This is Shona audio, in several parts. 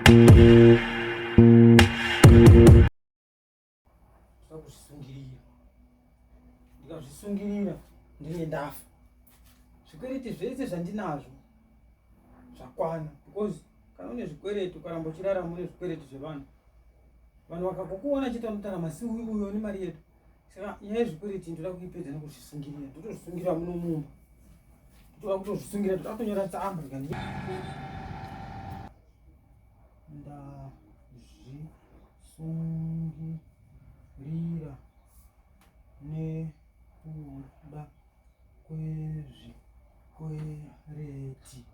Ndoda kuzvisungirira. Ndikazvisungirira ndinge ndafa. Zvikwereti zvese zvandinazvo zvakwana because kana une zvikwereti ukaramba uchirarama une zvikwereti zvevanhu vanhu vakakukuona chete vanotarama si uyu uyo nemari yedu saka nyaya yezvikwereti ndoda kuipedza nekuzvisungirira ndotozvisungira muno mumba ndotoda kutozvisungira ndoda kutonyora tsamba ndikandi ndazvisungirira nekuda kwezvikwereti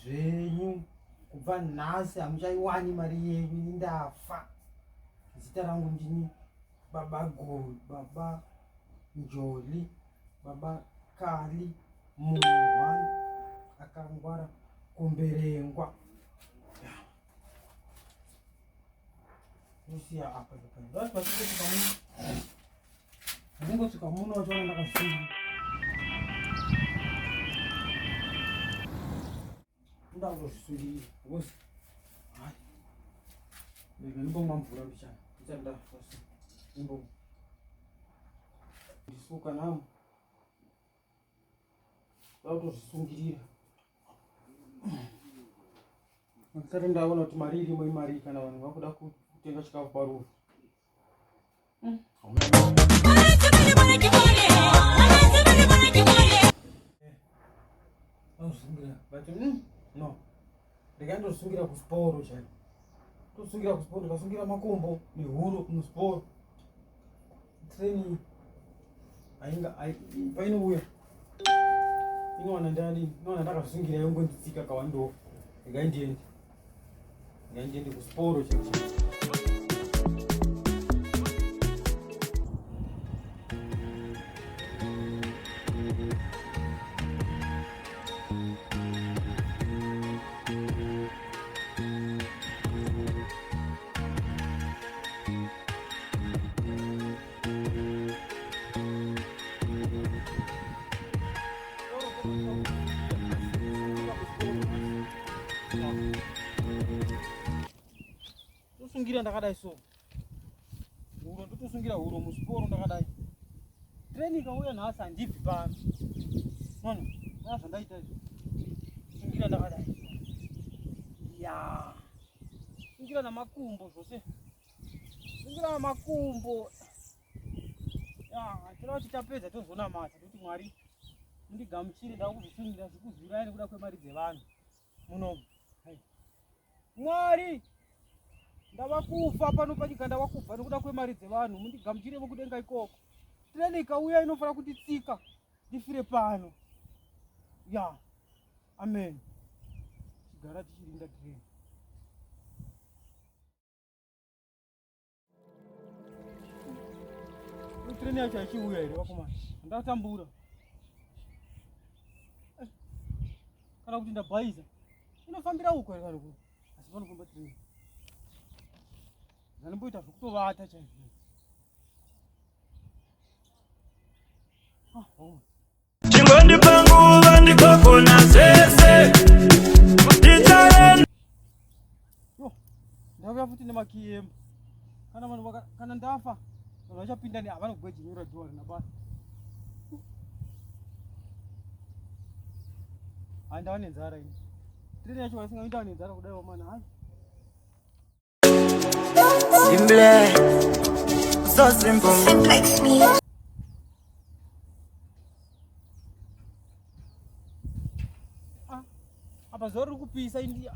zvenyu kubva nhasi hamuchaiwani mari yenyu ini ndafa zita rangu ndini baba gol baba njoli baba kali munhu one akangwara kumberengwa Lucia apa ndosvika muno ndingosvika muno vachiona ndakazvisungira ndakuzvisungirira because hayi ndega ndimbomwa mvura mbichana ndisati ndafa ndimbomwa ndisuka namo ndakutozvisungirira ndisati ndaona kuti mari irimo imari kana vanhu vakuda kutenga chikafu parufu Anosungira but mm, no ndikandosungirira kusporo chaiko tosungira kusporo ndikasungira makumbo nehuro musporo treni ainga painouya inowana ndadini inowana ndakazvisungira yongonditsika kawandofa regai ndiende regai ndiende kusporo chaiko chaiko Tosungira ndakadai so. Huro ndotosungira huro musiporo ndakadai. Treni ikauya nhasi handibvi pano. Mwana, mwana zvandaita izvi. Sungira ndakadai. Ya. Sungira namakumbo zvose. Sungira makumbo. Ya, toda kuti tapedza tozonamata toti Mwari mundigamuchire ndava kuzvisungira zvikuzivirai nekuda kwemari dzevanhu munomu. Mwari ndava kufa pano panyika ndava kufa nekuda kwemari dzevanhu mundigamuchire vokudenga ikoko. Treni ikauya inofanira kunditsika ndifire pano. Ya. Amen. Chigara tichirinda treni. Treni yacho haichiuya here vakomana? Ndatambura. Eh, kana kuti ndabhaiza. Inofambira uko here kana kuti? Asi panofamba treni. Ndanomboita zvekutovata chaizvo. Ah, oh. Chingondipa nguva ndikogona zvese. Ndichaenda. Yo, ndauya futi nemakiyi emba. Kana vanhu vaka kana ndafa vanhu vachapinda ne havana kugwejenyura dhiwa rina basa. Hayi ndava nenzara ini. Treni yacho vasinga ndava nenzara kudai wamana hayi. Simple. So simple. Simplex me. Ah, apa zuva riri kupisa india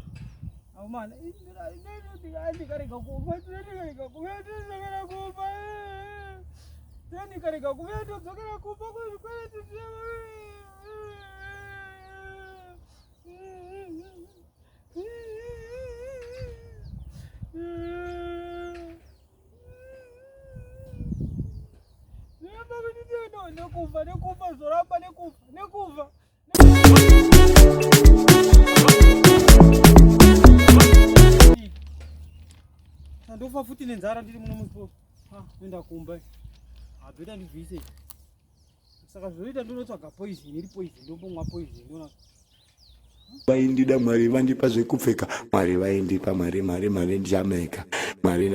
aumana ndikarega kufa ndikarega kufa ndidzokera kufa ndikarega kufa ndodzokera kufa kwezvikwereti Nekufa, nekufa, zoramba nekufa, nekufa. Ndofa futi nenzara ndiri muno muspo. Ah, ndoenda kumba. Ah, beta ndibvise. Saka zvinoita ndinotsvaga poison, iri poison, ndombomwa poison, ndoona. Vaindida, Mwari vandipa zvekupfeka. Mwari vaindipa mari, mari, mari ndichameka. Mwari.